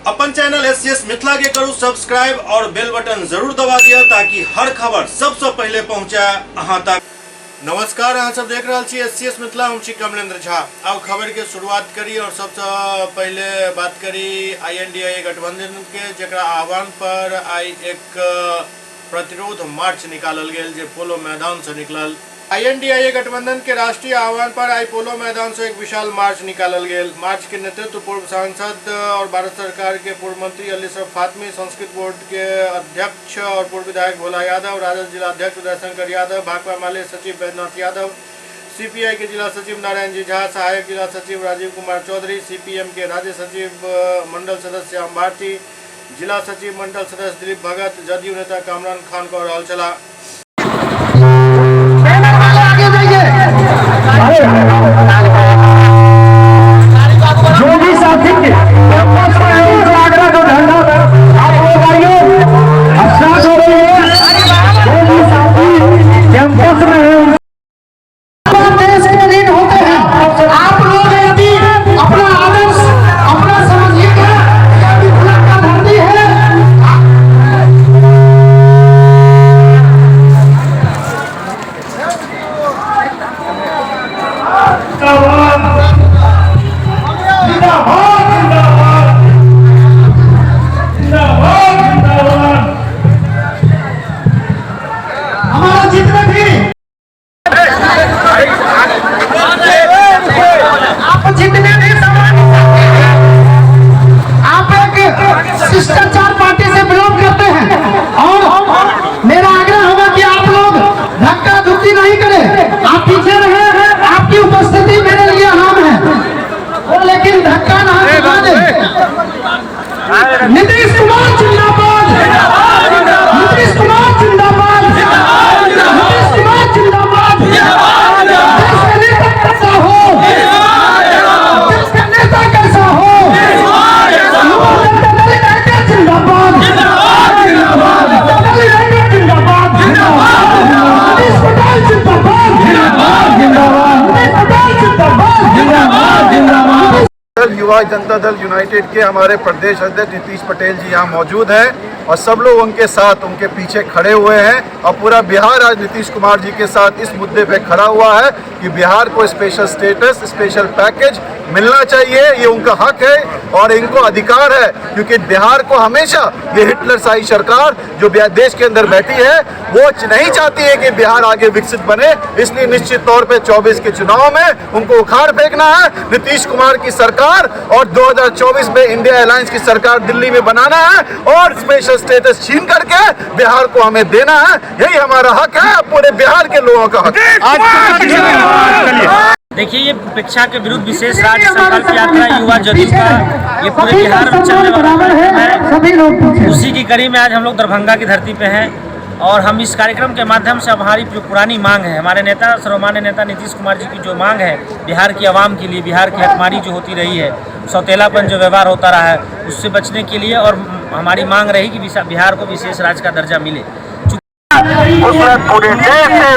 अपन channel SCS Mithila के करू सब्सक्राइब और बेल बटन जरूर दबा दिया ताकि हर खबर सबसे पहले पहुंचे अहां तक। नमस्कार, अहाँ सब देख रहल छी एससीएस मिथिला, हम छी कमलेंद्र झा। अब खबर के शुरुआत करी और सबसे पहले बात करी आईएनडीआई गठबंधन के, जकरा आह्वान पर आई एक प्रतिरोध मार्च निकालल गेल जे पोलो मैदान से निकलल। आईएनडीआई गठबंधन के राष्ट्रीय आह्वान पर आई पोलो मैदान से एक विशाल मार्च निकालल गेल। मार्च के नेतृत्व पूर्व सांसद और भारत सरकार के पूर्व मंत्री अली अशरफ फातमी, संस्कृत बोर्ड के अध्यक्ष और पूर्व विधायक भोला यादव, राजद जिला अध्यक्ष उदय शंकर यादव, भाकपा माले सचिव बैद्यनाथ यादव, सीपीआई के जिला सचिव नारायण जी झा, सहायक जिला सचिव राजीव कुमार चौधरी, सीपीएम के राज्य सचिव मंडल सदस्य श्याम भारती, जिला सचिव मंडल सदस्य दिलीप भगत, जदयू नेता कामरान खान कऽ रहल छलाह। जो भी साथी कैंपस में है उनको आगरा जो झंडा आप लोग आइए, स्टार्ट हो रही है। जो भी साथी कैंपस में है देश के अधीन होते हैं। आप लोग यदि अपना आदर्श अपना समझिएगा, यह मिथिला का धरती है। हमारा जितने भी आप जितने भी समाज साथी हैं, आप एक शिष्टाचार पार्टी से बिलोंग करते हैं और मेरा आग्रह होगा कि आप लोग धक्का धुक्की नहीं करें, आप पीछे रहे, आपकी उपस्थिति मेरे लिए अहम है, वो लेकिन धक्का ना लगा दे। नीतीश कुमार जिंदाबाद, नीतीश कुमार जिंदाबाद, नीतीश कुमार जिंदाबाद। देश का नेता कैसा हो, देश का नेता कैसा हो, युवा जनता दल यूनाइटेड जिंदाबाद, जनता दल यूनाइटेड जिंदाबाद, नीतीश पटेल जिंदाबाद, नीतीश पटेल जिंदाबाद। युवा जनता दल यूनाइटेड के हमारे प्रदेश अध्यक्ष नीतीश पटेल जी यहाँ मौजूद हैं और सब लोग उनके साथ उनके पीछे खड़े हुए हैं और पूरा बिहार आज नीतीश कुमार जी के साथ इस मुद्दे पे खड़ा हुआ है कि बिहार को स्पेशल स्टेटस, स्पेशल पैकेज मिलना चाहिए। ये उनका हक है और इनको अधिकार है, क्योंकि बिहार को हमेशा ये हिटलर शाही सरकार जो देश के अंदर बैठी है वो नहीं चाहती है कि बिहार आगे विकसित बने। इसलिए निश्चित तौर पे 24 के चुनाव में उनको उखाड़ फेंकना है। नीतीश कुमार की सरकार और 2024 में इंडिया अलायंस की सरकार दिल्ली में बनाना है और स्पेशल स्टेटस छीन करके बिहार को हमें देना है। यही हमारा हक है, पूरे बिहार के लोगों का हक। देखिए, ये उपेक्षा के विरुद्ध विशेष राज्य संकल्प यात्रा युवा जदयू का ये पूरे सभी का बिहार में चलने सम्मान वाला बराबर है, कार्यक्रम है। सभी लोग पीछे। उसी की कड़ी में आज हम लोग दरभंगा की धरती पे हैं और हम इस कार्यक्रम के माध्यम से हमारी जो पुरानी मांग है, हमारे नेता सर्वमान्य नेता नीतीश कुमार जी की जो मांग है बिहार की आवाम के लिए, बिहार की हकमारी जो होती रही है, सौतेलापन जो व्यवहार होता रहा है, उससे बचने के लिए और हमारी मांग रही कि बिहार को विशेष राज्य का दर्जा मिले। उसमें पूरे देश से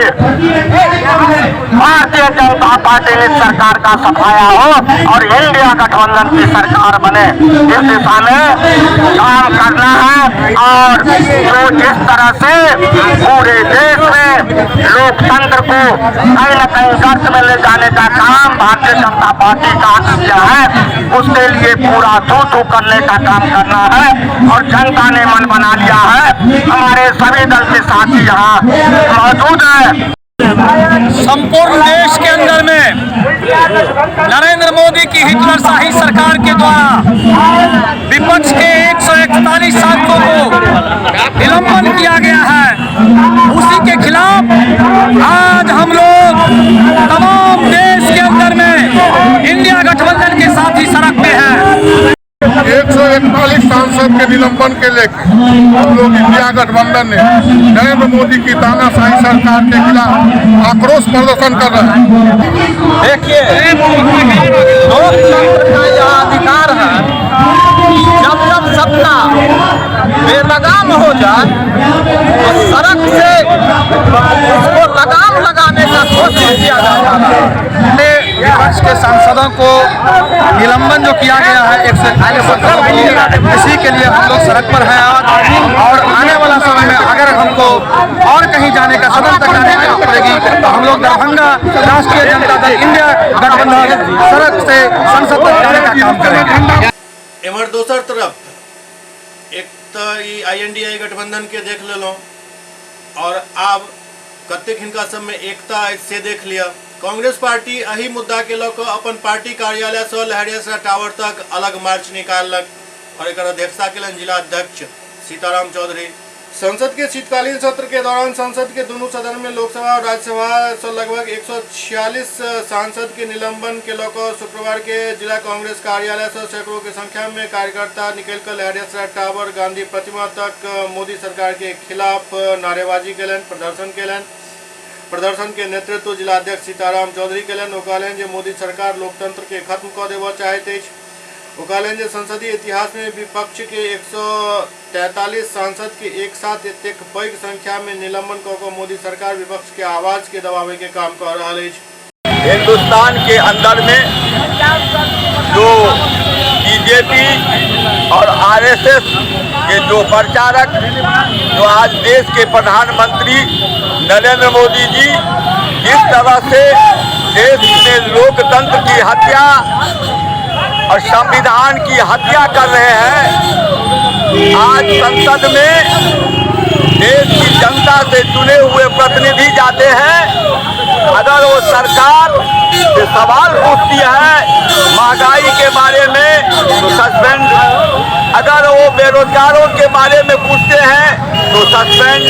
भारतीय जनता पार्टी ने सरकार का सफाया हो और इंडिया गठबंधन की सरकार बने, इस दिशा में काम करना है। और जो जिस तरह से पूरे देश में लोकतंत्र को कहीं न कहीं गर्त में ले जाने का काम भारतीय जनता पार्टी का किया है, उसके लिए पूरा थू थू करने का काम करना है। और जनता ने मन बना लिया है, हमारे सभी दल के साथी यहाँ मौजूद हैं। संपूर्ण देश के अंदर में नरेंद्र मोदी की हिटलर शाही सरकार के द्वारा विपक्ष के 141 सांसदों को निलंबन किया गया है, उसी के खिलाफ आज हम लोग तमाम देश के अंदर में इंडिया गठबंधन के साथ ही सड़क पे हैं। 141 सांसद के निलंबन के लेकर हम लोग इंडिया गठबंधन ने नरेंद्र मोदी की तानाशाही सरकार के खिलाफ आक्रोश प्रदर्शन कर रहे हैं। देखिए, लोकतंत्र का यह अधिकार है, जब जब सत्ता बेलगाम हो जाए तो सड़क से उसको लगाम लगाने का कोशिश किया जाता है। विपक्ष के सांसदों को निलंबन जो किया गया है 141 सांसदों को, इसी के लिए हम लोग सड़क पर हैं आज। और आने वाला समय में अगर हमको और कहीं जाने का, सदन तक जाने की जरूरत पड़ेगी तो हम लोग दरभंगा राष्ट्रीय जनता दल इंडिया गठबंधन सड़क से संसद तक जाने का काम करेंगे। एम्हर दोसर तरफ एक तऽ ई आईएनडीआई गठबंधन के देख लेलहुँ और आब कतेक हिनका सबमे एकता अछि से देख लिअ। कांग्रेस पार्टी एहि मुद्दा के लऽ कऽ अपन पार्टी कार्यालय सँ लहेरियासराय टावर तक अलग मार्च निकाललक और एकर अध्यक्षता केलनि जिला अध्यक्ष सीताराम चौधरी। संसद के शीतकालीन सत्र के दौरान संसद के दुनू सदन में लोकसभा और राज्यसभा सँ लगभग 146 सांसद के निलंबन के लऽ कऽ शुक्रवार के जिला कांग्रेस कार्यालय सँ सैकड़ों के संख्या में कार्यकर्ता निकलि कऽ लहेरियासराय टावर गांधी प्रतिमा तक मोदी सरकार के खिलाफ नारेबाजी केलनि, प्रदर्शन केलनि। प्रदर्शन के नेतृत्व जिलाध्यक्ष सीताराम चौधरी केलनि। ओ कहलनि जे मोदी सरकार लोकतंत्र के खत्म कऽ देबय चाहैत अछि। ओ कहलनि जे संसदीय इतिहास मे विपक्ष के 143 सांसद के एक साथ एतेक पैघ संख्या मे निलंबन कऽ कऽ मोदी सरकार विपक्ष के आवाज के दबाबै के काम कऽ रहल अछि। हिंदुस्तान के अंदर में जो बीजेपी और आरएसएस के जो प्रचारक, जो आज देश के प्रधानमंत्री नरेंद्र मोदी जी जिस तरह से देश में लोकतंत्र की हत्या और संविधान की हत्या कर रहे हैं, आज संसद में देश की जनता से चुने हुए प्रतिनिधि जाते हैं, अगर वो सरकार से सवाल पूछती है महंगाई के बारे में तो सस्पेंड, अगर वो बेरोजगारों के बारे में पूछते हैं तो सस्पेंड।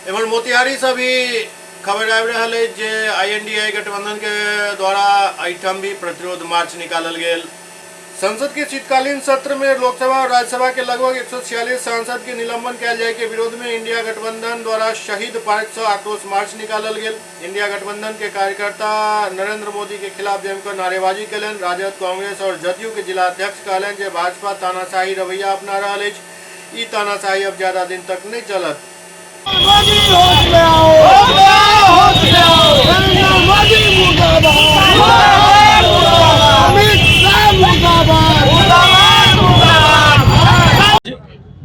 एम्हर मोतिहारी से भी खबर आबि रहल अछि जे आईएनडीआई गठबंधन के द्वारा एहिठाम भी प्रतिरोध मार्च निकालल गेल। संसद के शीतकालीन सत्र में लोकसभा और राज्यसभा के लगभग 146 सांसद के निलंबन कयल जाय के विरोध में इंडिया गठबंधन द्वारा शहीद पार्क से आक्रोश मार्च निकालल गेल। इंडिया गठबंधन के कार्यकर्ता नरेंद्र मोदी के खिलाफ जमकर नारेबाजी केलनि। राजद, कांग्रेस और जदयू के जिलाध्यक्ष कहलनि जे भाजपा तानाशाही रवैया अपना रहल अछि, ई तानाशाही अब ज्यादा दिन तक नहीं चलत।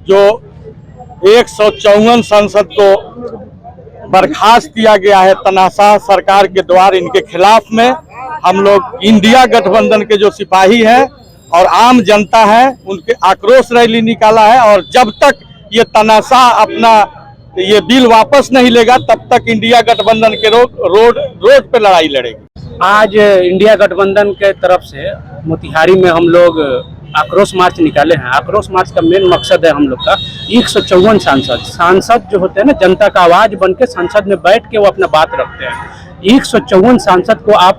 जो 154 सांसद को बर्खास्त किया गया है तानाशाह सरकार के द्वारा, इनके खिलाफ में हम लोग इंडिया गठबंधन के जो सिपाही हैं और आम जनता है उनके आक्रोश रैली निकाला है। और जब तक ये तानाशाह अपना ये बिल वापस नहीं लेगा तब तक इंडिया गठबंधन के रोड रोड पे लड़ाई लड़ेगी। आज इंडिया गठबंधन के तरफ से मोतिहारी में हम लोग आक्रोश मार्च निकाले हैं। आक्रोश मार्च का मेन मकसद है हम लोग का 154 सांसद जो होते हैं ना, जनता का आवाज बन के संसद में बैठ के वो अपना बात रखते हैं। 154 सांसद को आप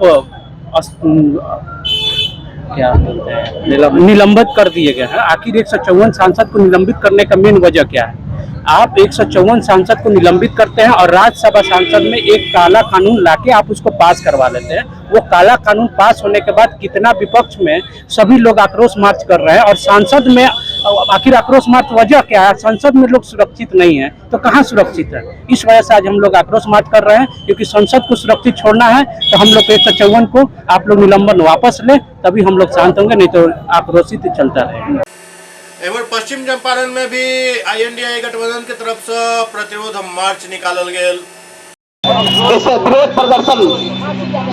क्या बोलते हैं, निलंबित कर दिए गए हैं। आखिर 154 सांसद को निलंबित करने का मेन वजह क्या है? आप 154 सांसद को निलंबित करते हैं और राज्यसभा सांसद में एक काला कानून लाके आप उसको पास करवा लेते हैं। वो काला कानून पास होने के बाद कितना विपक्ष में सभी लोग आक्रोश मार्च कर रहे हैं और संसद में आखिर आक्रोश मार्च वजह क्या है? संसद में लोग सुरक्षित नहीं है तो कहाँ सुरक्षित है? इस वजह से आज हम लोग आक्रोश मार्च कर रहे हैं, क्योंकि संसद को सुरक्षित छोड़ना है तो हम लोग 154 को आप लोग निलंबन वापस ले, तभी हम लोग शांत होंगे, नहीं तो आक्रोशित चलता रहेगा। एम्हर पश्चिम चंपारण में भी आईएनडीआई गठबंधन के तरफ से प्रतिरोध मार्च निकालल गेल। इस विरोध प्रदर्शन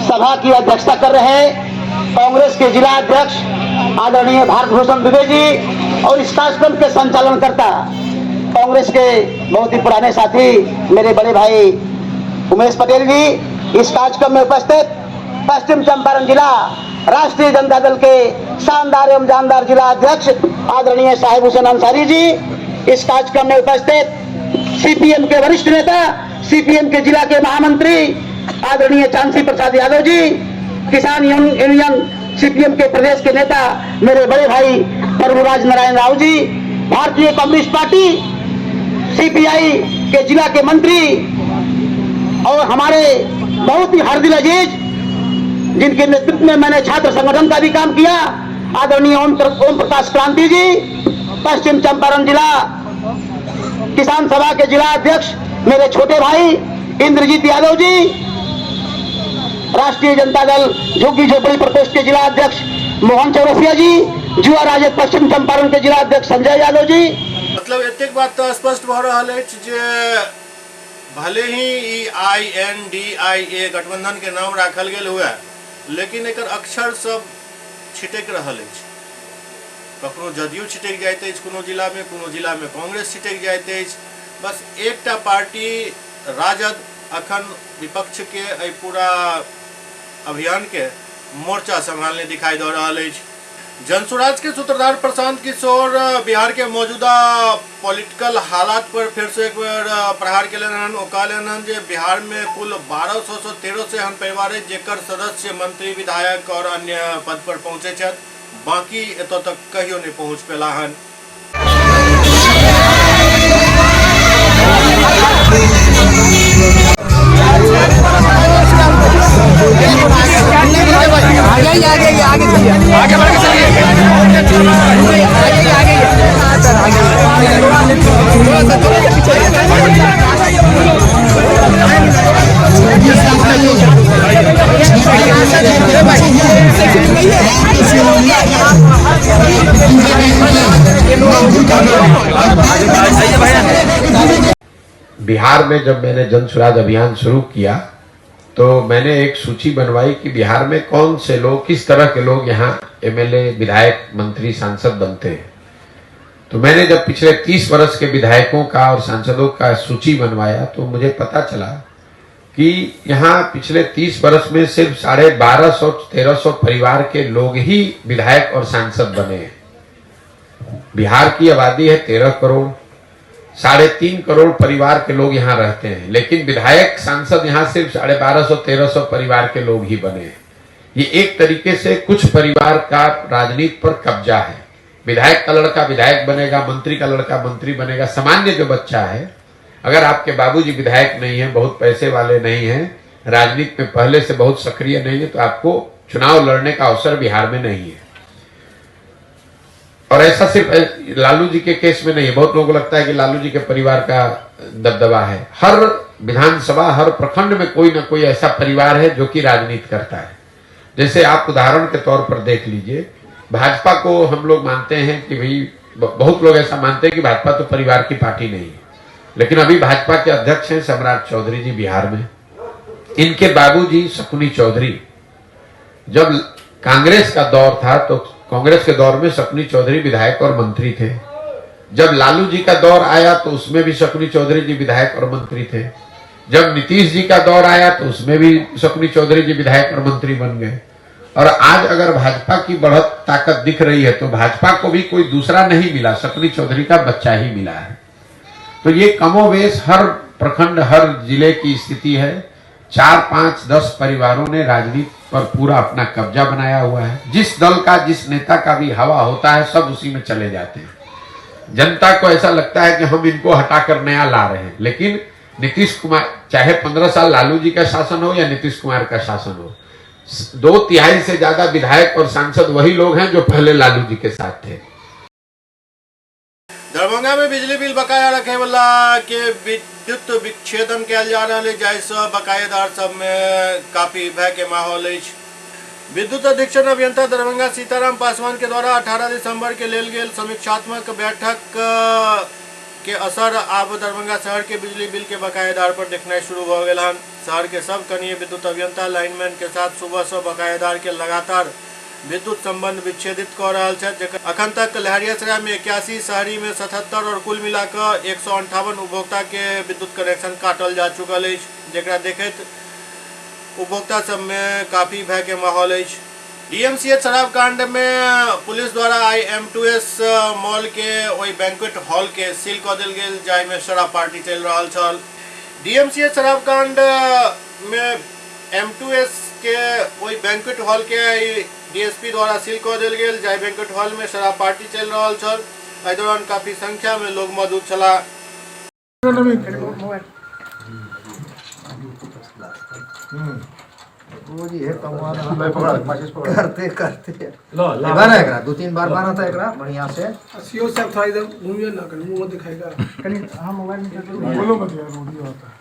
सभा की अध्यक्षता कर रहे हैं कांग्रेस के जिला अध्यक्ष आदरणीय भारत भूषण दुबे जी और इस कार्यक्रम के संचालनकर्ता कांग्रेस के बहुत ही पुराने साथी मेरे बड़े भाई उमेश पटेल जी। इस कार्यक्रम में उपस्थित पश्चिम चंपारण जिला राष्ट्रीय जनता दल के शानदार एवं जानदार जिला अध्यक्ष आदरणीय साहिब हुसैन अंसारी जी, इस कार्यक्रम में उपस्थित सीपीएम के वरिष्ठ नेता, सीपीएम के जिला के महामंत्री आदरणीय चांसी प्रसाद यादव जी, किसान यूनियन सीपीएम के प्रदेश के नेता मेरे बड़े भाई प्रभुराज नारायण राव जी, भारतीय कम्युनिस्ट पार्टी सीपीआई के जिला के मंत्री और हमारे बहुत ही हरदिल अजीज, जिनके नेतृत्व में मैंने छात्र संगठन का भी काम किया, आदरणीय ओम प्रकाश क्रांति जी, पश्चिम चंपारण जिला किसान सभा के जिला अध्यक्ष मेरे छोटे भाई इंद्रजीत यादव जी, राष्ट्रीय जनता दल झुग्गी झोपड़ी प्रकोष्ठ के जिला अध्यक्ष मोहन चौरसिया जी, युवा राजद पश्चिम चंपारण के जिला अध्यक्ष संजय यादव जी। मतलब एतेक बात तऽ स्पष्ट भऽ रहल अछि जे भले ही ई I N D I ए गठबंधन के नाम राखल गेल हुए, लेकिन एकर अक्षर सब छिटकि रहल अछि। कखनो जदयू छिटकि जाइत अछि कोनो जिलामे, कोनो जिलामे कांग्रेस छिटकि जाइत अछि। बस एकटा पार्टी राजद अखन विपक्षके एहि पूरा अभियानके मोर्चा सम्हालने दिखाई दऽ रहल अछि। जनसुराज के सूत्रधार प्रशांत किशोर बिहार के मौजूदा पॉलिटिकल हालात पर फिर से एक बेर प्रहार केलनि हन। ओ कहलनि हन जे बिहार में कुल 1200 से 1300 एहन परिवार अछि जेकर सदस्य मंत्री, विधायक और अन्य पद पर पहुंचे छथि, बाकी एतऽ तक कहियो नहि पहुंच पेला हन। आगे बढ़ के चलिए, आगे आगे बिहार में जब मैंने जन सुराज अभियान शुरू किया तो मैंने एक सूची बनवाई कि बिहार में कौन से लोग, किस तरह के लोग यहाँ एमएलए, विधायक, मंत्री, सांसद बनते हैं। तो मैंने जब पिछले 30 वर्ष के विधायकों का और सांसदों का सूची बनवाया तो मुझे पता चला कि यहाँ पिछले 30 वर्ष में सिर्फ 1250-1300 परिवार के लोग ही विधायक और सांसद बने हैं। बिहार की आबादी है 13 करोड़, 3.5 करोड़ परिवार के लोग यहाँ रहते हैं, लेकिन विधायक सांसद यहाँ सिर्फ 1250-1300 परिवार के लोग ही बने हैं। ये एक तरीके से कुछ परिवार का राजनीति पर कब्जा है। विधायक का लड़का विधायक बनेगा, मंत्री का लड़का मंत्री बनेगा। सामान्य जो बच्चा है, अगर आपके बाबूजी विधायक नहीं है, बहुत पैसे वाले नहीं हैं, राजनीति में पहले से बहुत सक्रिय नहीं है, तो आपको चुनाव लड़ने का अवसर बिहार में नहीं है। और ऐसा सिर्फ लालू जी के केस में नहीं है। बहुत लोगों को लगता है कि लालू जी के परिवार का दबदबा है। हर विधानसभा, हर प्रखंड में कोई ना कोई ऐसा परिवार है जो कि राजनीति करता है। जैसे आप उदाहरण के तौर पर देख लीजिए, भाजपा को हम लोग मानते हैं कि भाई, बहुत लोग ऐसा मानते हैं कि भाजपा तो परिवार की पार्टी नहीं है, लेकिन अभी भाजपा के अध्यक्ष हैं सम्राट चौधरी जी बिहार में। इनके बाबूजी शकुनी चौधरी, जब कांग्रेस का दौर था तो कांग्रेस के दौर में शकुनी चौधरी विधायक और मंत्री थे। जब लालू जी का दौर आया तो उसमें भी शकुनी चौधरी जी विधायक और मंत्री थे। जब नीतीश जी का दौर आया तो उसमें भी शकुनी चौधरी जी विधायक और मंत्री बन गए। और आज अगर भाजपा की बढ़त ताकत दिख रही है तो भाजपा को भी कोई दूसरा नहीं मिला, शकुनी चौधरी का बच्चा ही मिला है। तो ये कमोवेश हर प्रखंड, हर जिले की स्थिति है। 4, 5, 10 परिवारों ने राजनीति पर पूरा अपना कब्जा बनाया हुआ है। जिस दल का, जिस नेता का भी हवा होता है, सब उसी में चले जाते हैं। जनता को ऐसा लगता है कि हम इनको हटाकर नया ला रहे हैं, लेकिन नीतीश कुमार, चाहे 15 साल लालू जी का शासन हो या नीतीश कुमार का शासन हो, 2/3 से ज्यादा विधायक और सांसद वही लोग हैं जो पहले लालू जी के साथ थे। दरभंगा में बिजली बिल बकाया रखे वाला के विद्युत विच्छेदन कयल जा रहल अछि, जाहिसँ बकायेदार सब में काफी भय के माहौल अछि। विद्युत अधीक्षण अभियंता दरभंगा सीताराम पासवान के द्वारा 18 दिसंबर के लेल गेल समीक्षात्मक बैठक के असर आब दरभंगा शहर के बिजली बिल के बकायेदार पर देखनाइ शुरू भऽ गेल हन। शहर के सब कनीय विद्युत अभियंता लाइनमैन के साथ सुबह से बकायेदार के लगातार विद्युत संबंध विच्छेदित कऽ रहल छथि, जकर अखन तक लहेरियासराय में 81, शहरी में 77 और कुल मिलाकऽ 158 उपभोक्ता के विद्युत कनेक्शन काटल जा चुकल अछि, जकरा देखैत उपभोक्ता सब में काफी भय के माहौल अछि। डीएमसीएच शराब कांड में पुलिस द्वारा आई M2S mall के ओहि बैंक्वेट हॉल के सील कऽ देल गेल जाहि में शराब पार्टी चलि रहल छल। डीएमसीएच शराब कांड में M2S के ओहि बैंक्वेट हॉल के आई डीएसपी द्वारा सील कऽ देल गेल जाहि बैंक्वेट हॉल में शराब पार्टी चलि रहल छल। एहि दौरान काफी संख्या में लोग मौजूद छलाह। करते करते बारह एकरा 2-3 बार बारह था एकरा बढ़िया से सीओ साहब थोड़ा इधर घूमिए ना, कहीं मुंह दिखाएगा। कहीं हां मोबाइल में बोलो मत यार, ऑडियो आता है।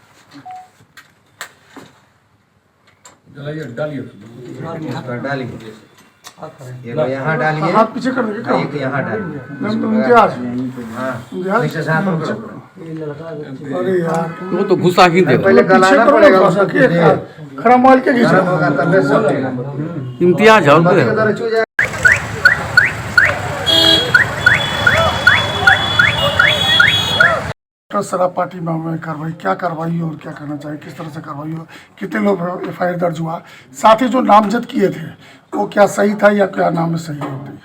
डालिए, यहाँ डालिए, हाथ पीछे कर दीजिए। एक यहाँ डालिए। हाँ, नीचे से हाथ पकड़ो। अरे यार, वो तो घुसा ही दे। पहले गलाना पड़ेगा उसको, खड़ा मोबाइल के घिसो होगा तब सब। इम्तियाज हो। शराब पार्टी में कार्रवाई, क्या कार्रवाई और क्या करना चाहिए, किस तरह से कार्रवाई हो, कितने लोग एफआईआर दर्ज हुआ, साथ ही जो नामजद किए थे वो क्या सही था या क्या नाम सही होती है।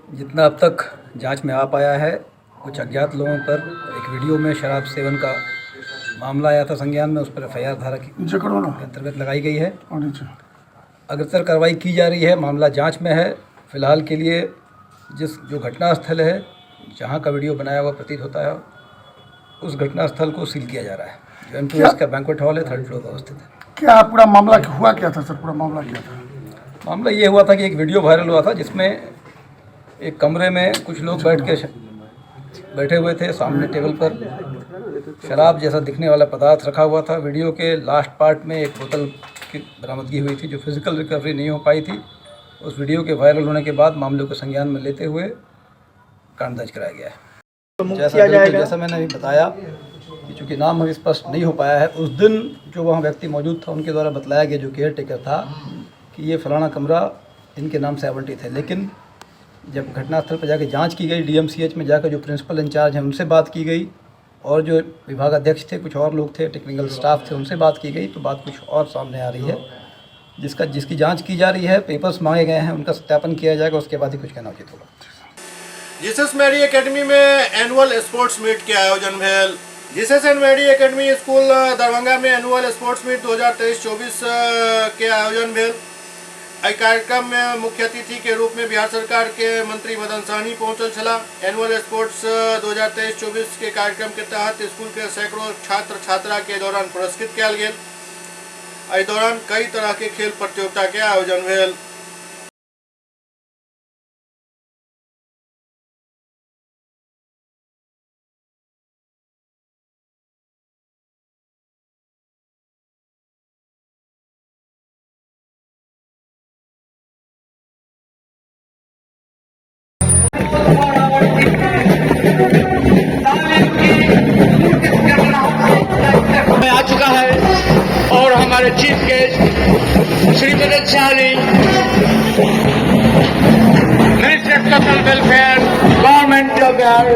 जितना अब तक जांच में आ पाया है, कुछ अज्ञात लोगों पर एक वीडियो में शराब सेवन का मामला आया था संज्ञान में, उस पर एफआईआर धारा के अंतर्गत लगाई गई है। अग्रसर कार्रवाई की जा रही है, मामला जाँच में है। फिलहाल के लिए जिस जो घटनास्थल है, जहाँ का वीडियो बनाया हुआ प्रतीत होता है, उस घटनास्थल को सील किया जा रहा है। जो एमपीएस का बैंक्वेट हॉल है, 3rd floor पर अवस्थित है। क्या पूरा मामला हुआ क्या था सर? पूरा मामला क्या था? मामला ये हुआ था कि एक वीडियो वायरल हुआ था जिसमें एक कमरे में कुछ लोग बैठे हुए थे, सामने टेबल पर शराब जैसा दिखने वाला पदार्थ रखा हुआ था। वीडियो के लास्ट पार्ट में एक बोतल की बरामदगी हुई थी जो फिजिकल रिकवरी नहीं हो पाई थी। उस वीडियो के वायरल होने के बाद मामले को संज्ञान में लेते हुए कांड दर्ज कराया गया है। जैसा मैंने अभी बताया कि चूँकि नाम अभी स्पष्ट नहीं हो पाया है, उस दिन जो वहाँ व्यक्ति मौजूद था उनके द्वारा बतलाया गया, जो केयर टेकर था, कि ये फलाना कमरा इनके नाम से आवंटित है। लेकिन जब घटनास्थल पर जाकर जांच की गई, डीएमसीएच में जाकर जो प्रिंसिपल इंचार्ज हैं उनसे बात की गई, और जो विभागाध्यक्ष थे, कुछ और लोग थे, टेक्निकल स्टाफ थे, उनसे बात की गई, तो बात कुछ और सामने आ रही है, जिसकी जाँच की जा रही है। पेपर्स मांगे गए हैं, उनका सत्यापन किया जाएगा, उसके बाद ही कुछ कहना उचित होगा। जीसस मैरी एकेडमी में एनुअल स्पोर्ट्स मीट के आयोजन भेल। Jesus and Mary academy school Darbhanga में एनुअल स्पोर्ट्स मीट 2023-24 के आयोजन भेल। एहि कार्यक्रम में मुख्य अतिथि के रूप में बिहार सरकार के मंत्री मदन सहनी पहुंचल छलाह। एनुअल स्पोर्ट्स 2023-24 के कार्यक्रम के तहत स्कूल के सैकड़ों छात्र छात्रा के दौरान पुरस्कृत कयल गेल। एहि दौरान कई तरह के खेल प्रतियोगिता के आयोजन भेल। आ चुका है और हमारे chief guest Shri Madan Sahani, minister of social welfare, government of Bihar.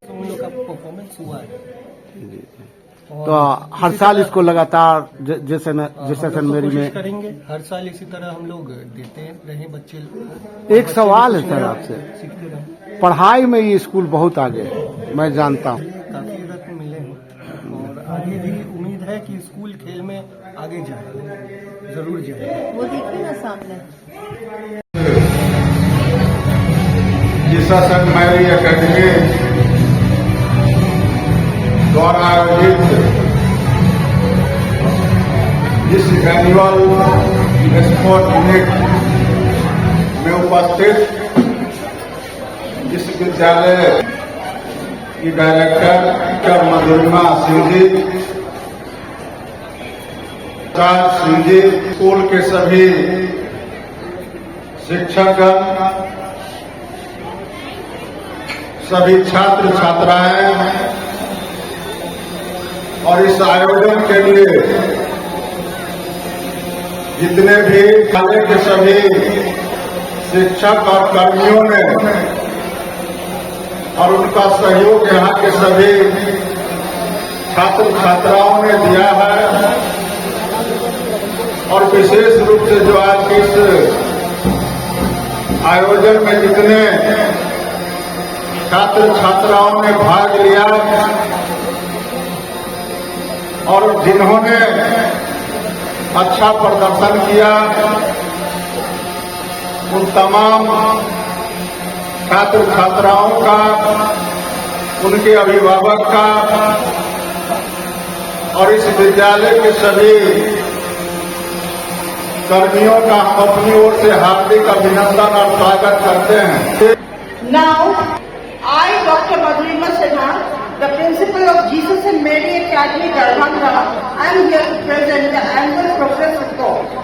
उन लोग का परफॉर्मेंस हुआ है तो हर साल इसको लगातार जैसे जैसे मेरी में करेंगे, हर साल इसी तरह हम लोग देते रहे बच्चे को। एक सवाल है सर आपसे, पढ़ाई में ये स्कूल बहुत आगे है, मैं जानता हूँ, काफी रत्न मिले हैं और आगे भी उम्मीद है कि स्कूल खेल में आगे जाए, जरूर जाए। वो देखिए ना सामने जीसस एंड मैरी एकेडमी द्वारा आयोजित इस एनुअल स्पोर्ट मीट में उपस्थित इस विद्यालय की डायरेक्टर डॉक्टर मधुरिमा सिंह जी, राज सिंह जी, स्कूल के सभी शिक्षकगण, सभी छात्र छात्राएं और इस आयोजन के लिए जितने भी विद्यालय के सभी शिक्षक और कर्मियों ने और उनका सहयोग यहाँ के सभी छात्र छात्राओं ने दिया है और विशेष रूप से जो आज इस आयोजन में जितने छात्र छात्राओं ने भाग लिया और जिन्होंने अच्छा प्रदर्शन किया, उन तमाम छात्र छात्राओं का, उनके अभिभावक का और इस विद्यालय के सभी कर्मियों का हम अपनी ओर से हार्दिक अभिनंदन और स्वागत करते हैं। Now, I, Dr. Madhurima Sinha, the principal of Jesus and Mary Academy, Darbhanga, I am here to present the annual progress report.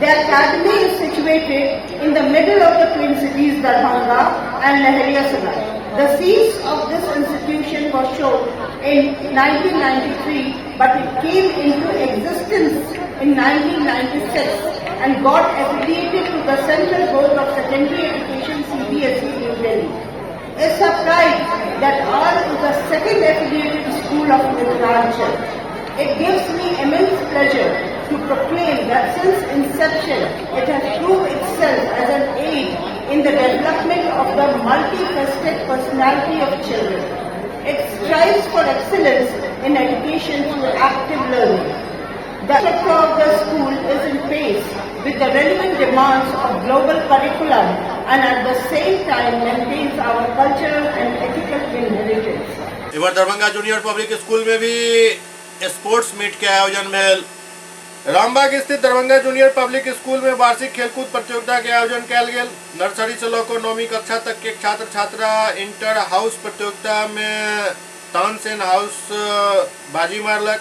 The academy is situated in the middle of the twin cities, Darbhanga and Laheriasarai. The seeds of this institution was shown in 1993, but it came into existence in 1996 and got affiliated to the Central Board of Secondary Education, CBSE, New Delhi. It's a pride that ours is the second affiliated school of Mithilanchal. It gives me immense pleasure to proclaim that since inception, it has proved itself as an aid in the development of the multifaceted personality of children. It strives for excellence in education through active learning. The structure of the school is in pace with the relevant demands of global curriculum and at the same time maintains our cultural and ethical inheritance. इधर Darbhanga junior public school में भी sports meat के आयोजन भेल। रामबाग स्थित Darbhanga junior public school में वार्षिक खेलकूद प्रतियोगिता के आयोजन कयल गेल। नर्सरी से लऽ कऽ 9वीं कक्षा तक के छात्र छात्रा इंटर हाउस प्रतियोगिता में तानसेन हाउस बाजी मारलक।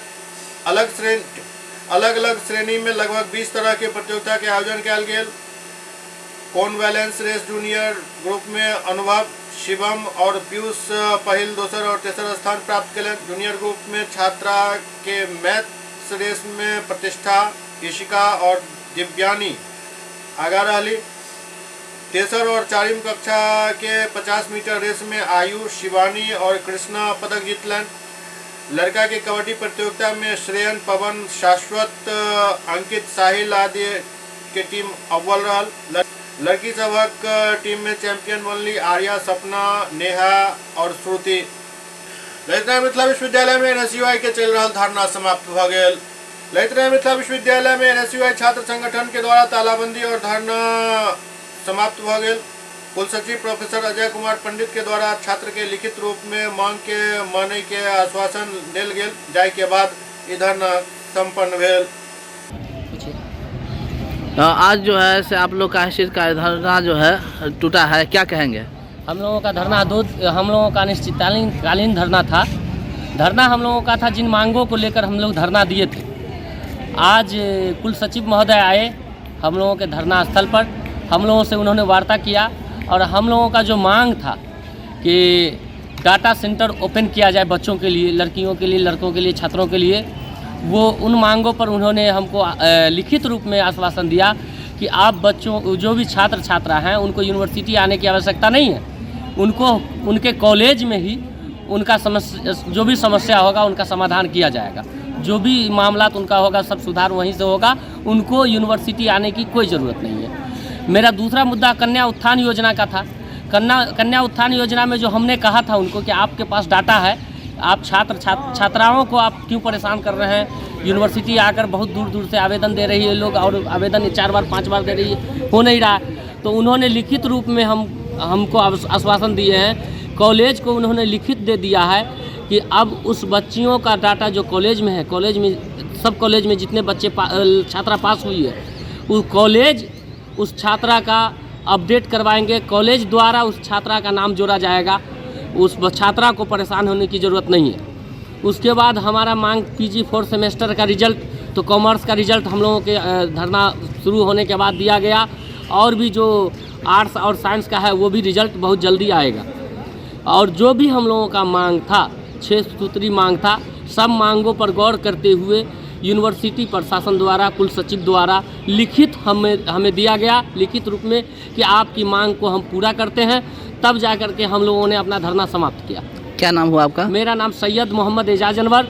अलग अलग श्रेणी में लगभग 20 तरह के प्रतियोगिता के आयोजन कयल गेल। कॉन्वैलेंस रेस जूनियर ग्रुप में अनुभव, शिवम और पीयूष पहिल, दोसर और तेसर स्थान प्राप्त कयलनि। जूनियर ग्रुप में छात्रा के मैथ्स रेस में प्रतिष्ठा, इशिका और दिव्यानी आगा रहली। तेसर और चारिम कक्षा के 50 मीटर रेस में आयु, शिवानी और कृष्णा पदक जीतलनि। लड़का के कबड्डी प्रतियोगिता में श्रेयन, पवन, शाश्वत, अंकित, साहिल आदि के टीम अव्वल रहल। लड़की सभक टीम में चैंपियन बनली आर्या, सपना, नेहा और श्रुति। ललित मिथिला विश्वविद्यालय में एनएसयूआई के चल रहा धरना समाप्त भ गेल। ललित मिथिला विश्वविद्यालय में एनएसयूआई छात्र संगठन के द्वारा तालाबंदी और धरना समाप्त भ गेल। कुलसचिव प्रोफेसर अजय कुमार पंडित के द्वारा छात्र के लिखित रूप में मांग के माने के आश्वासन देल गेल, जाय के बाद ई धरना संपन्न भेल। आज जो है से आप लोग का इस का धरना जो है टूटा है, क्या कहेंगे? हम लोगों का धरना हम लोगों का अनिश्चितकालीन धरना था। धरना हम लोगों का था जिन मांगों को लेकर हम लोग धरना दिए थे। आज कुल सचिव महोदय आए हम लोगों के धरना स्थल पर, हम लोगों से उन्होंने वार्ता किया और हम लोगों का जो मांग था कि डाटा सेंटर ओपन किया जाए बच्चों के लिए, लड़कियों के लिए, लड़कों के लिए, छात्रों के लिए, वो उन मांगों पर उन्होंने हमको लिखित रूप में आश्वासन दिया कि आप बच्चों, जो भी छात्र छात्रा हैं, उनको यूनिवर्सिटी आने की आवश्यकता नहीं है, उनको उनके कॉलेज में ही उनका समस्या, जो भी समस्या होगा उनका समाधान किया जाएगा, जो भी मामला उनका होगा सब सुधार वहीं से होगा, उनको यूनिवर्सिटी आने की कोई ज़रूरत नहीं है। मेरा दूसरा मुद्दा कन्या उत्थान योजना का था। कन्या उत्थान योजना में जो हमने कहा था उनको कि आपके पास डाटा है, आप छात्र छात्राओं को आप क्यों परेशान कर रहे हैं, यूनिवर्सिटी आकर बहुत दूर दूर से आवेदन दे रही है लोग और आवेदन 4 बार 5 बार दे रही है, हो नहीं रहा। तो उन्होंने लिखित रूप में हमको आश्वासन दिए हैं, कॉलेज को उन्होंने लिखित दे दिया है कि अब उस बच्चियों का डाटा जो कॉलेज में है, कॉलेज में सब कॉलेज में जितने बच्चे छात्रा पास हुई है, वो कॉलेज उस छात्रा का अपडेट करवाएंगे, कॉलेज द्वारा उस छात्रा का नाम जोड़ा जाएगा, उस छात्रा को परेशान होने की ज़रूरत नहीं है। उसके बाद हमारा मांग पीजी 4 सेमेस्टर का रिजल्ट, तो कॉमर्स का रिजल्ट हम लोगों के धरना शुरू होने के बाद दिया गया, और भी जो आर्ट्स और साइंस का है वो भी रिजल्ट बहुत जल्दी आएगा। और जो भी हम लोगों का मांग था, 6 सूत्री मांग था, सब मांगों पर गौर करते हुए यूनिवर्सिटी प्रशासन द्वारा, कुल सचिव द्वारा लिखित हमें दिया गया, लिखित रूप में कि आपकी मांग को हम पूरा करते हैं, तब जा कर के हम लोगों ने अपना धरना समाप्त किया। क्या नाम हुआ आपका? मेरा नाम सैयद मोहम्मद एजाज अनवर,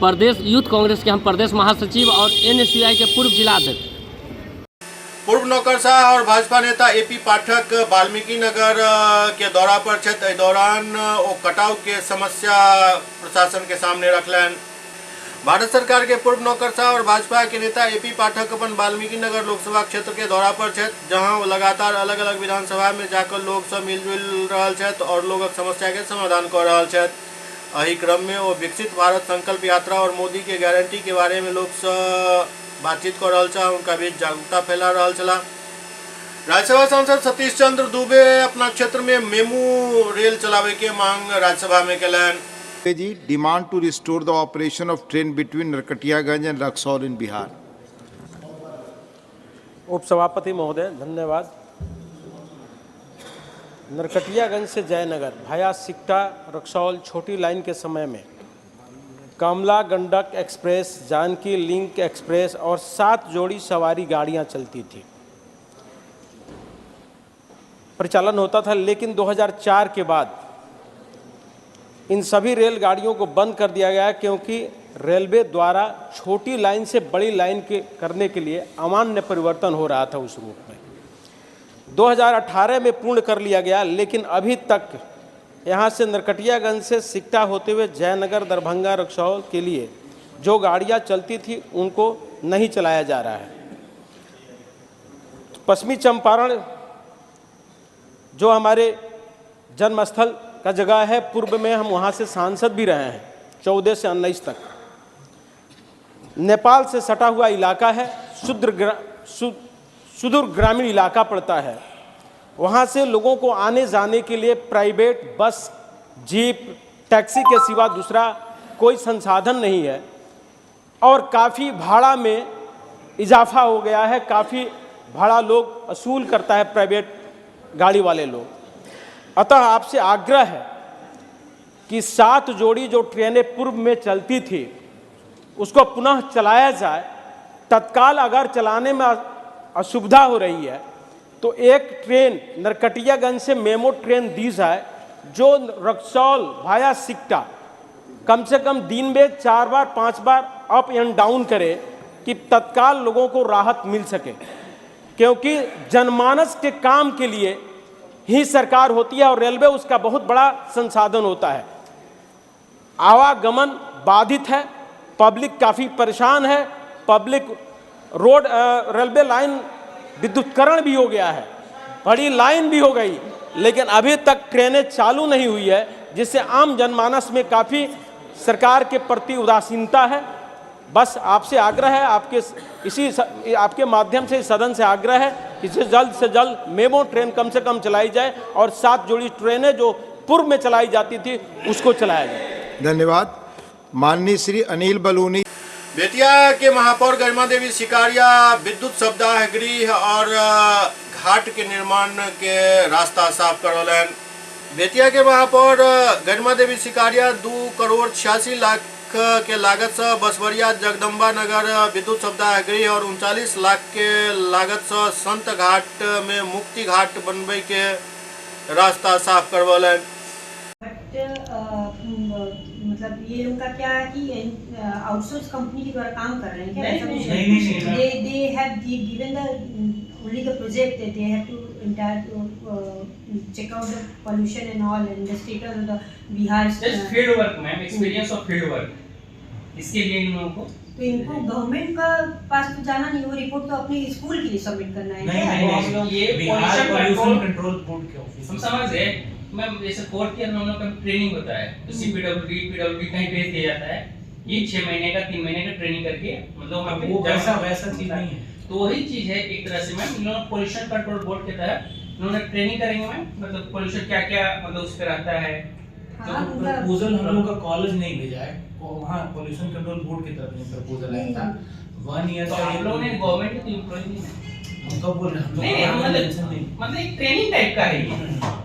प्रदेश यूथ कांग्रेस के हम प्रदेश महासचिव और एनएसयूआई के पूर्व जिला अध्यक्ष। पूर्व नौकरशाह और भाजपा नेता एपी पाठक वाल्मीकि नगर के दौरा पर छथि। एहि दौरान ओ कटाव के समस्या प्रशासन के सामने रखलनि। भारत सरकार के पूर्व नौकरशाह और भाजपा के नेता एपी पाठक अपन वाल्मीकि नगर लोकसभा क्षेत्र के दौरा पर छथि, जहां वो लगातार अलग अलग विधानसभा में जाकर लोग सब मिलजुल रहल छथि और लोगक समस्या के समाधान कर रहल छथि। एहि क्रम में ओ विकसित भारत संकल्प यात्रा और मोदी के गारंटी के बारे में लोग से बातचीत कर रहल छलाह, उनका बीच जागरूकता फैला रहल छलाह। राज्यसभा सांसद सतीश चंद्र दुबे अपना क्षेत्र में मेमू रेल चलावे के मांग राज्यसभा में कयलनि। Ji demand to restore the operation of train between Narkatiaganj and Raxaul in Bihar. उपसभापति महोदय धन्यवाद। नरकटियागंज से जयनगर भाया सिकटा रक्सौल छोटी लाइन के समय में Kamla Gandak express, Janaki link express और 7 जोड़ी सवारी गाड़ियां चलती थी, परिचालन होता था। लेकिन 2004 के बाद इन सभी रेलगाड़ियों को बंद कर दिया गया, क्योंकि रेलवे द्वारा छोटी लाइन से बड़ी लाइन के करने के लिए अमान्य परिवर्तन हो रहा था उस रूट में। 2018 में पूर्ण कर लिया गया, लेकिन अभी तक यहाँ से नरकटियागंज से सिकटा होते हुए जयनगर, दरभंगा, रक्सौल के लिए जो गाड़ियाँ चलती थी उनको नहीं चलाया जा रहा है। पश्चिमी चंपारण जो हमारे जन्मस्थल का जगह है, पूर्व में हम वहाँ से सांसद भी रहे हैं 14 से 19 तक। नेपाल से सटा हुआ इलाका है, सुदूर ग्रामीण इलाका पड़ता है। वहाँ से लोगों को आने जाने के लिए प्राइवेट बस, जीप, टैक्सी के सिवा दूसरा कोई संसाधन नहीं है और काफ़ी भाड़ा में इजाफा हो गया है। काफ़ी भाड़ा लोग वसूल करता है प्राइवेट गाड़ी वाले लोग। अतः आपसे आग्रह है कि 7 जोड़ी जो ट्रेनें पूर्व में चलती थी उसको पुनः चलाया जाए। तत्काल अगर चलाने में असुविधा हो रही है तो एक ट्रेन नरकटियागंज से मेमो ट्रेन दी जाए जो रक्सौल भाया सिकटा कम से कम दिन में 4 बार 5 बार अप एंड डाउन करे कि तत्काल लोगों को राहत मिल सके, क्योंकि जनमानस के काम के लिए ही सरकार होती है और रेलवे उसका बहुत बड़ा संसाधन होता है। आवागमन बाधित है, पब्लिक काफ़ी परेशान है, पब्लिक रोड रेलवे लाइन विद्युतीकरण भी हो गया है, बड़ी लाइन भी हो गई, लेकिन अभी तक ट्रेनें चालू नहीं हुई है, जिससे आम जनमानस में काफ़ी सरकार के प्रति उदासीनता है। बस आपसे आग्रह है, आपके इसी आपके माध्यम से सदन से आग्रह है कि जल्द से जल्द मेमो ट्रेन कम से कम चलाई जाए और 7 जोड़ी ट्रेनें जो पूर्व में चलाई जाती थी उसको चलाया जाए। धन्यवाद। माननीय श्री अनिल बलूनी। बेतिया के महापौर गरिमा देवी शिकारिया विद्युत शवदाह गृह और घाट के निर्माण के रास्ता साफ करौलनि। बेतिया के महापौर गरिमा देवी शिकारिया 2 करोड़ 86 लाख के लागत से बसवरिया जगदम्बा नगर विद्युत शवदाह गृह और 39 लाख के लागत से संत घाट में मुक्ति घाट बनवे के रास्ता साफ करवलनि। मतलब ये लोग का क्या है कि आउटसोर्स कंपनी के द्वारा काम कर रहे हैं क्या? नहीं, they they have given the only the project, they have to entire check out the pollution and all and the status of the Bihar. Just field work ma'am, experience of field work, इसके लिए in लोगों को तो इनको government का पास तो जाना नहीं, वो रिपोर्ट तो अपने स्कूल के लिए सबमिट करना है। नहीं, नहीं, ये बिहार पॉल्यूशन कंट्रोल बोर्ड के ऑफिस हम समझ गए मैम। जैसे फोर्थ ईयर में हम लोग का ट्रेनिंग होता है तो सीपीडब्ल्यूडी पीडब्ल्यूडी कहीं भेज दिया जाता है, ये 6 महीने का 3 महीने का ट्रेनिंग करके मतलब वहाँ पे वो वैसा वैसा चीज नहीं है। तो वही चीज है एक तरह से मैम। इन्होंने पॉल्यूशन कंट्रोल बोर्ड के तहत इन्होंने ट्रेनिंग करेंगे मैम, मतलब पॉल्यूशन क्या क्या मतलब उस पर रहता है। तो प्रपोजल हम लोग का कॉलेज नहीं भेजा है, वहाँ पॉल्यूशन कंट्रोल बोर्ड की तरफ से प्रपोजल आया था 1 ईयर। तो आप लोगों ने गवर्नमेंट के एम्प्लॉय नहीं है, हम कब बोल रहे हैं? नहीं, मतलब एक ट्रेनिंग टाइप का है ये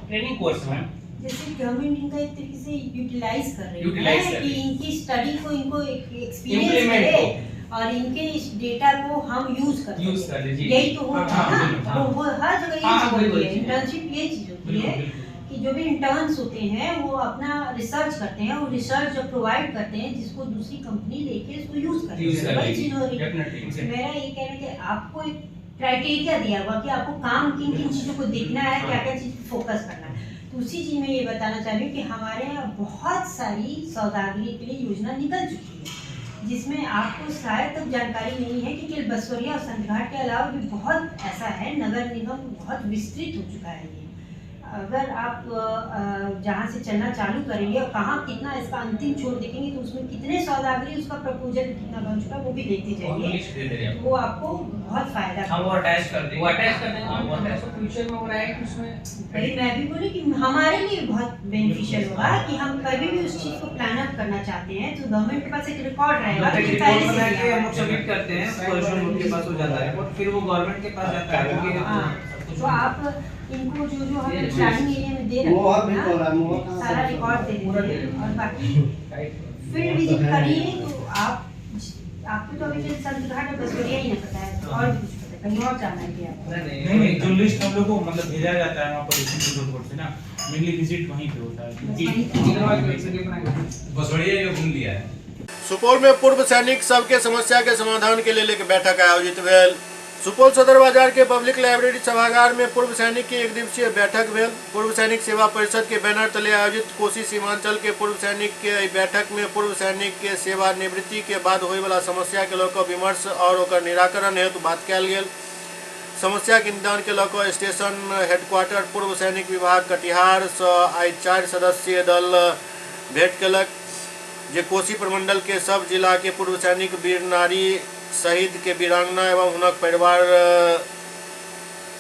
ट्रेनिंग कोर्स मैम। जैसे गवर्नमेंट इनका एक तरीके से यूटिलाइज कर रही है कि इनकी स्टडी को इनको एक्सपीरियंस मिले और इनके इस डेटा को हम यूज कर सकें, यही तो होता है ना। वो हर जगह ये चीज होती है, इंटर्नशिप ये चीज होती है कि जो भी इंटर्न्स होते हैं वो अपना रिसर्च करते हैं और रिसर्च जो प्रोवाइड करते हैं जिसको दूसरी कंपनी लेके उसको यूज करती है, वही चीज हो रही है। मेरा ये कहना है कि आपको एक क्राइटेरिया दिया हुआ कि आपको काम किन किन चीज़ों को देखना है, क्या क्या चीज़ फोकस करना है। तो उसी चीज़ में ये बताना चाह रही हूँ कि हमारे यहाँ बहुत सारी सौदागरी के लिए योजना निकल चुकी है, जिसमें आपको शायद तक जानकारी नहीं है कि केवल बसवरिया और संतघाट के अलावा भी बहुत ऐसा है, नगर निगम बहुत विस्तृत हो चुका है। ये अगर आप जहाँ से चलना चालू करेंगे और कहाँ कितना इसका अंतिम छोर देखेंगे तो उसमें कितने सौदागरी, उसका प्रपोजल कितना बन चुका है वो भी देखते जाइए, वो आपको बहुत फायदा। हम वो अटैच कर देंगे, वो अटैच कर देंगे, वो अटैच फ्यूचर में हो रहा है कि उसमें वही मैं भी बोली कि हमारे लिए बहुत बेनिफिशियल होगा कि हम कभी भी उस चीज़ को प्लान अप करना चाहते हैं तो गवर्नमेंट के पास एक रिकॉर्ड रहेगा कि पहले से हम लोग सबमिट करते हैं, उनके पास हो जाता है रिपोर्ट, फिर वो गवर्नमेंट के पास जाता है। तो आप इनको जो जो हमें प्लानिंग एरिया में दे रखे हैं सारा रिकॉर्ड दे देते हैं, और बाकी फील्ड विजिट करिए तो आप आपको तो अभी संत घाट और बसवरिया ही ना पता है, और भी कुछ पता है, कहीं और जाना है क्या? नहीं नहीं, जो लिस्ट हम लोग को मतलब भेजा जाता है वहाँ पर बोर्ड से ना, मेनली विजिट वहीं पे होता है क्योंकि बसवरिया जो घूम लिया है। सुपौल में पूर्व सैनिक सबके समस्या के समाधान के लिए एक बैठक आयोजित भेल। सुपौल सदर बाजार के पब्लिक लाइब्रेरी सभागार में पूर्व सैनिक की एक दिवसीय बैठक भेल। पूर्व सैनिक सेवा परिषद के बैनर तले आयोजित कोसी सीमांचल के पूर्व सैनिक के बैठक में पूर्व सैनिक के सेवानिवृत्ति के बाद होय वाला समस्या के लऽ कऽ विमर्श और ओकर निराकरण हेतु बात कयल गेल। समस्या के निदान के लऽ कऽ स्टेशन हेडक्वार्टर पूर्व सैनिक विभाग कटिहार सँ आइ 4 सदस्यीय दल भेंट केलक, जे कोसी प्रमंडल के सब जिला के पूर्व सैनिक वीर नारी शहीद के वीरांगना एवं हुनक परिवार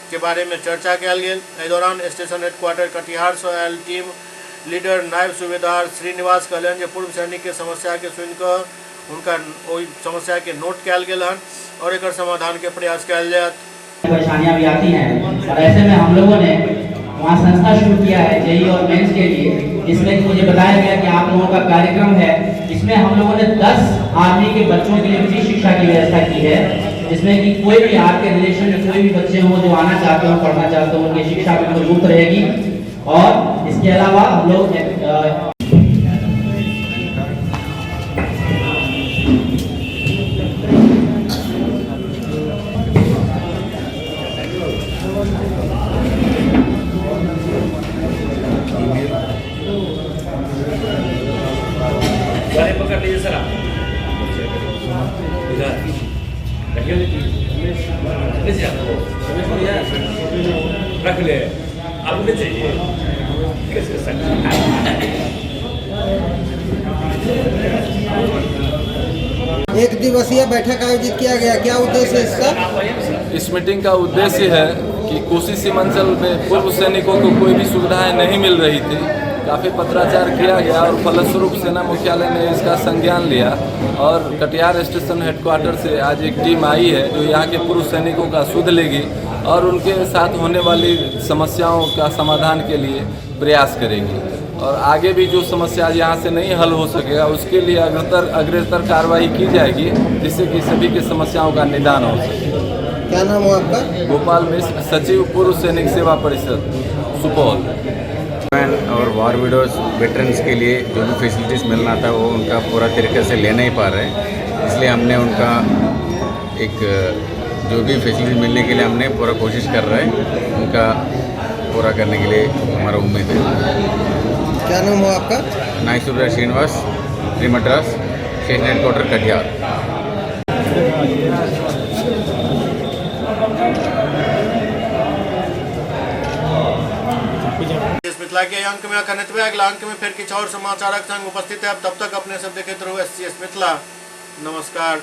के बारे में चर्चा कयल गेल। एहि दौरान स्टेशन हेडक्वार्टर कटिहार से आयल टीम लीडर नायब सूबेदार श्रीनिवास कहलनि जे पूर्व सैनिक के समस्या के सुनिकऽ हुनका ओहि समस्या के नोट कयल गेल हन और एकर समाधान के प्रयास कयल जायत। परेशानियां भी आती हैं और ऐसे में हम लोगों ने वहाँ संस्था शुरू किया है जेई और मेंस के लिए, जिसमें मुझे बताया गया कि आप लोगों का कार्यक्रम है, इसमें हम लोगों ने 10 आर्मी के बच्चों के लिए फ्री शिक्षा की व्यवस्था की है, जिसमें कि कोई भी आपके रिलेशन में कोई भी बच्चे हों जो आना चाहते हो, पढ़ना चाहते हो, उनकी शिक्षा बिल्कुल मुफ्त रहेगी। और इसके अलावा हम लोग पकड़ लीजिए सर, आप इधर रख ले, आपको चाहिए कैसे? एक दिवसीय बैठक आयोजित किया गया, क्या उद्देश्य है इसका? इस मीटिंग का उद्देश्य है कि कोसी सीमांचल में पूर्व सैनिकों को कोई भी सुविधाएं नहीं मिल रही थी, काफ़ी पत्राचार किया गया और फलस्वरूप सेना मुख्यालय ने इसका संज्ञान लिया और कटिहार स्टेशन हेडक्वार्टर से आज एक टीम आई है जो यहाँ के पूर्व सैनिकों का सुध लेगी और उनके साथ होने वाली समस्याओं का समाधान के लिए प्रयास करेगी और आगे भी जो समस्या यहाँ से नहीं हल हो सकेगा उसके लिए अग्रतर कार्रवाई की जाएगी, जिससे कि सभी की समस्याओं का निदान हो सके। क्या नाम हो आपका? गोपाल मिश्र, सचिव पूर्व सैनिक सेवा परिषद सुपौल। और वॉर विडोज वेटरन्स के लिए जो भी फैसिलिटीज़ मिलना था वो उनका पूरा तरीके से ले नहीं पा रहे हैं, इसलिए हमने उनका एक जो भी फैसिलिटी मिलने के लिए हमने पूरा कोशिश कर रहे हैं, उनका पूरा करने के लिए हमारा उम्मीद है। क्या नाम हो आपका? नायक सूबेदार Srinivas, Shri Madras, station headquarter Katihar. Mithila के अंक में अखन एतबे, अगला अंक में फिर किछु और समाचारक संग उपस्थित है। तब तक अपने सब देखैत रहू एससीएस मिथिला। नमस्कार।